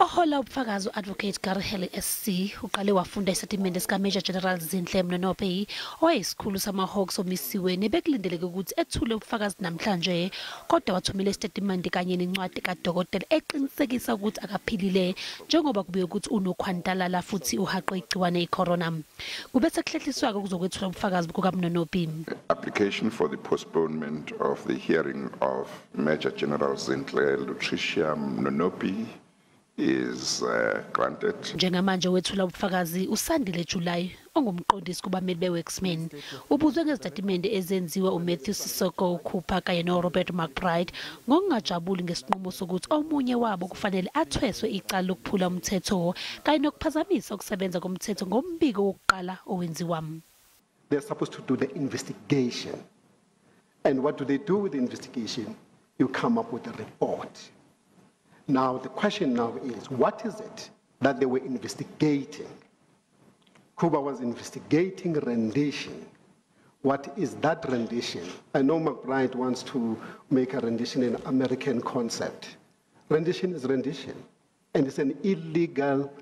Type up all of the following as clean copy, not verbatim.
Ohola ubufakazi u-Advocate Gary Hurley SC uqale wafunda isitatimende sika-Major General Zinhle Mnonopi, owayesikhulu sama-Hawks omisiwe nebekulindeleke ukuthi ethule ubufakazi namhlanje, kodwa wathumela isitatimende kanye nencwadi kadokotela eqinisekisa ukuthi akaphilile njengoba kubikwa ukuthi unokhwantalala futhi uhaqwe igciwane i-corona. Kube sekuhlehliswa-ke ukuzokwethula ubufakazi kukaMnonopi. Application for the postponement of the hearing of Major General Zinhle Lutricia Mnonopi is granted. Njengamanje wethula ubufakazi uSandile July, ongumqondisi kubameli beWerksman. Ubuzwe ngezitatimende ezenziwa uMatthew Sisoko Cooper kanye noRobert McBride ngokungajabuli ngesinqumo sokuthi omunye wabo kufanele athweswe icala lokuphula umthetho kanye nokuphazamisa ukusebenza komthetho ngombiko wokuqala owenziwa. They're supposed to do the investigation. And what do they do with the investigation? You come up with a report. Now, the question now is, what is it that they were investigating? Khuba was investigating rendition. What is that rendition? I know McBride wants to make a rendition an American concept. Rendition is rendition, and it's an illegal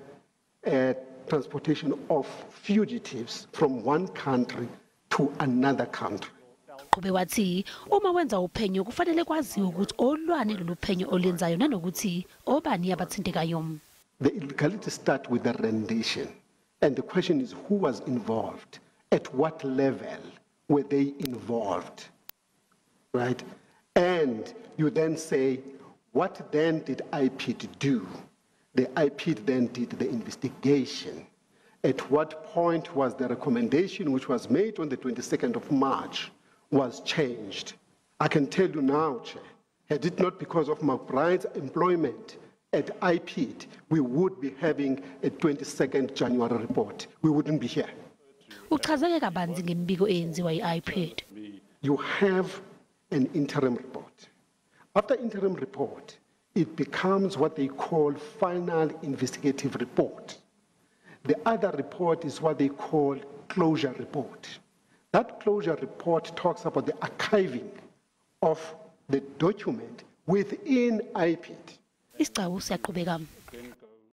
transportation of fugitives from one country to another country. Uqhube wathi uma wenza uphenyo kufanele kwaziwe ukuthi olwani lolu phenyo olwenzayo nanokuthi obani abathintekayo. The illegality starts with the rendition. And the question is, who was involved? At what level were they involved? Right? And you then say, what then did IPID do? The IPID then did the investigation. At what point was the recommendation, which was made on the 22nd of March, was changed? I can tell you now, Chair, had it not because of McBride's employment at IPID, we would be having a 22nd January report. We wouldn't be here. Uchazeke kabanzi ngemibiko eyenziwa yi-IPID. You have an interim report. After interim report, it becomes what they call final investigative report. The other report is what they call closure report. That closure report talks about the archiving of the document within IPID. Isigcawu siyaqhubeka.